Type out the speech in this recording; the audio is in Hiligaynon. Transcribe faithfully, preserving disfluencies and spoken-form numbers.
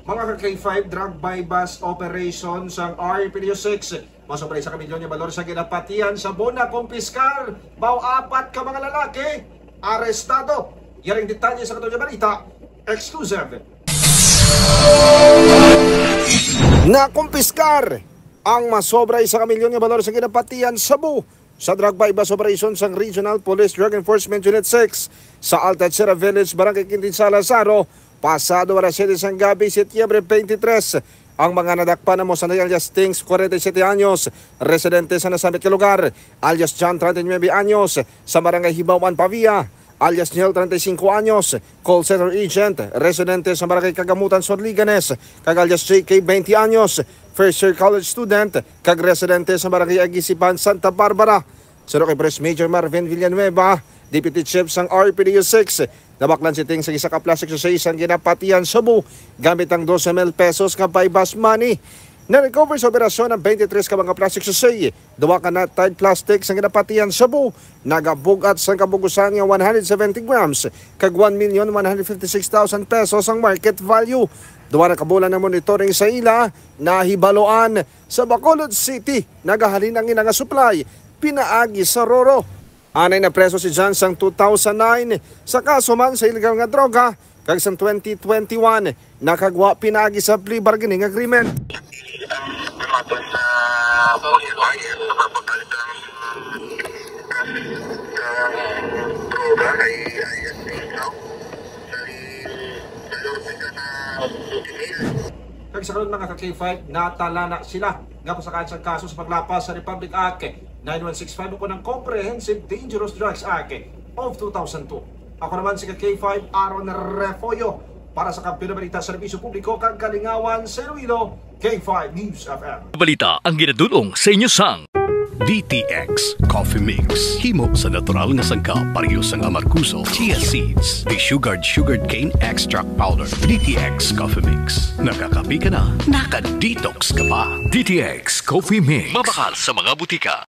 Mga ka-K five, drug buy-bust operation sang R P D O six. Masobra sa kamilyon nga balor sa ginapatian sa Buna kumpiskar. Mao apat ka mga lalaki arestado. Yaring detalye sa katong balita, exclusive. Nakumpiskar ang masobra sa kamilyon nga balor sa ginapatian sa Bu sa drug buy-bust operation sang Regional Police Drug Enforcement Unit six sa Alta Sierra Village, Barangay Quintin sa Lazaro, pasado alas siyete sang gabi, Setyembre twenty-three. Ang mga nadakpan amo sanday alias Tings, forty-seven anyos, residente sa nasambit nga lugar, alias John, treinta y nueve anyos, sa Barangay Hibaw-an, Pavia, alias Niel, treinta y cinco anyos, call center agent, residente sa Barangay Kagamutan, Sur, Leganes, kag alias J K, twenty anyos, first year college student, kag residente sa Barangay Agisipan, Santa Barbara. Suno kay Police Major Marvin Villanueva, Deputy Chief sang R P D O six, nabaklan si Tings sang isa ka plastic sachet sang ginapatian sa Bu gamit ang dose mil pesos nga buy-bust money. Na-recover sa operasyon ang twenty-three ka mga plastic sachet, duha ka knot-tied plastic sang ginapatian sa Bu, nagabug-at sang kabug-usan nga one hundred seventy grams kag one million one hundred fifty-six thousand pesos ang market value. Duha na ka bulan na monitoring sa ila, nahibaluan sa Bacolod City nagahalin ang ila nga supply pinaagi sa Roro. Anay napreso si John sang two thousand nine sa kaso man sa illegal nga droga, kag sang twenty twenty-one nakagwa pinaagi sa plea bargaining agreement. Ang matod sa police file, sa pagpalit ng, ng droga kay I S P, no? Kag sa karon, mga ka-K five, natala na sila nga pasakaan sang kaso sa paglapas sa Republic Act nine one six five o kon ang Comprehensive Dangerous Drugs Act of two thousand two. Ako naman si ka-K five, Aaron Refollo, para sa Kampiyon nga Balita, Serbisyo Publiko kag Kalingawan sa Iloilo, K five News F M. Balita ang ginadul-ong sa inyo sang D T X Coffee Mix. Himo sa natural nga sangkap, pareho sang amargoso, chia seeds, desugared sugarcane extract powder. D T X Coffee Mix. Nakakape ka na, naka-detox ka pa. D T X Coffee Mix. Mabakal sa mga butika.